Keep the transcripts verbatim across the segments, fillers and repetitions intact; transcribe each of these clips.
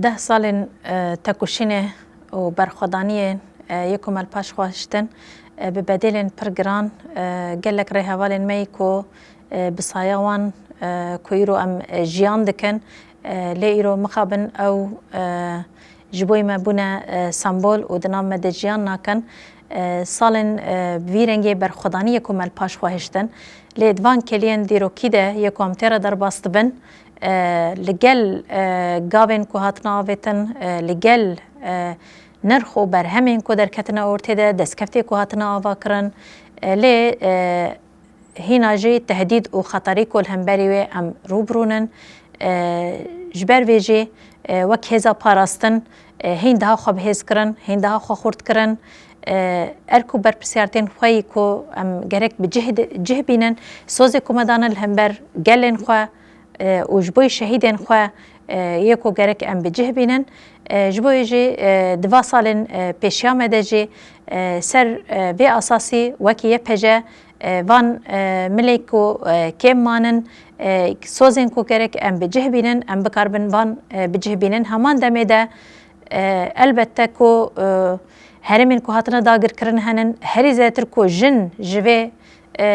Deh salên, e, tekoşînê û berxwedaniyê, e, yê ku me li paş xwe hiştin, e, bi bedêlên pir giran, e, gelek rêhevalên me yî ku, e, bi saya wan, e, ku îro em, e, jiyan dikin, e, lê îro mixabin ew, e, ji bo me bûne, e, sembol û di nav me de jiyan nakin. E, salên, e, vî rengê berxwedaniyê ku me li paş xwe hiştin, lê di van keliyên dîrokî de yê ku em tê re derbas dibin, e, li gel, e, gavên ku hatine avêtin, e, li gel, e, nirx û berhemên ku derketine ortê de, destkeftê ku hatine avakirin, e, lê, e, hîna jî tehdîd û xeterî ku li hemberî wê em rû bi rû nin. E, ji ber vê jî, e, wek hêza parastin, e, hîn daha xwe bi hêz kirin, hîn daha xwe xurt kirin. E, erk û berpirsiyartên xwe yî ku em gerek bi cih, cih bînin, sozê ku me dane li hember gelên xwe, e, û ji bo şehîdên xwe, e, yê ku gerek em bi cih bînin. E, ji bo yê jî, e, di va salên, e, pêşiya me de jî, e, ser, e, vê asasî wekî Y P J, e, van, e, milê ku, e, kêm manin, e, sozên ku gerek em bi cih bînin, em bikaribin van, e, bi cih bînin. Heman demê de, e, elbette ku, e, herêmên ku hatine dagirkirin henin, herî zêdetir ku jin ji vê, e,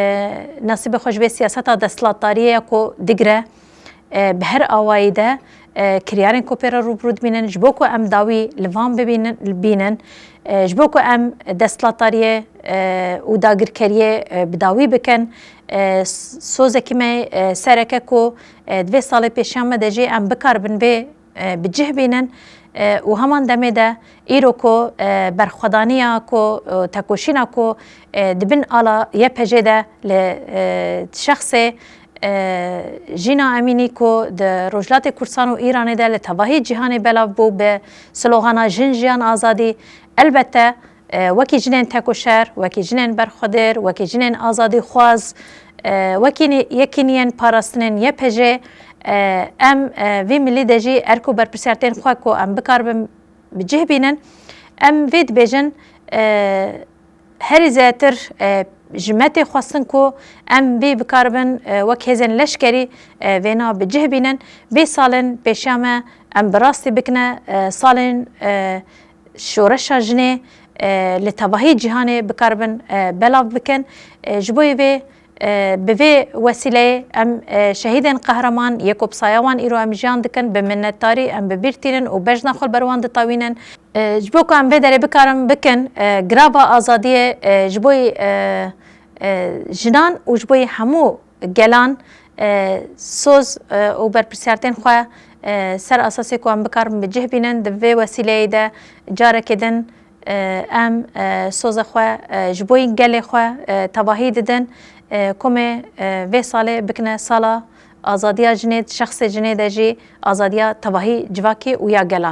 nasîbê xwe ji vê siyaseta desthilatdariyê ya ku digire, e, bi her awayî de, e, kiryarên ku pê re rû bi rû dibînin, ji bo ku em dawî li van bibînin, bînin, e, ji bo ku em desthilatdariyê, e, û dagirkeriyê, e, bi dawî bikin, e, s-, sozekî me, e, sereke ku, e, di vê salê pêşiya me de jî em bikaribin vê, e, bi cih bînin, e, û heman demê de îro ku, e, berxwedaniya ku, e, tekoşîna ku, e, di bin ala Y P J de li, e, şexsê, e, Jîna Emînî ku di Rojhilatê Kurdistan û Îranê de li tevahî cîhanê belav bû bi slogana Jin, Jiyan, Azadî, elbette, e, wekî jinên tekoşer, wekî jinên berxwedêr, wekî jinên azadîxwaz, e, wekî nî-, yekîniyên parastinên Y P J, e, em, e, vî milî de jî erk û berpirsiyartên xwe ku em bikaribin bi cih bînin, em vê dibêjin, e, herî zêdetir, e, ji me tê xwestin ku em vê bikaribin, e, wek hêzên leşkerî, e, vêna bi cih bînin. Vê salên pêşiya me em bi rastî bikine, e, salên, e, şoreşa jinê, e, li tevahî cîhanê bikaribin, e, belav bikin. E, ji bo yê vê, e, bi vê wesîleyê em, e, şehîdên qehreman yê ku bi saya wan îro em jiyan dikin, bi minnetdarî em bi bîr tînin û bejna xwe li ber wan ditewînin. E, ji bo ku em vê derê bikarin bikin, e, girava azadiyê, e, ji bo yê, e, e, jinan û ji bo yê hemû gelan, e, soz, e, û berpirsiyartên xwe, e, ser esasê ku em bikarin bi cih bînin, di vê wesîleyê de carekê din, e, em, e, soza xwe, e, ji bo yê gelê xwe, e, tevahî didin. E, komê, e, vê salê bikine sala azadiya jinê, di şexsê jinê de jî azadiya tevahî civakê û ya gelan.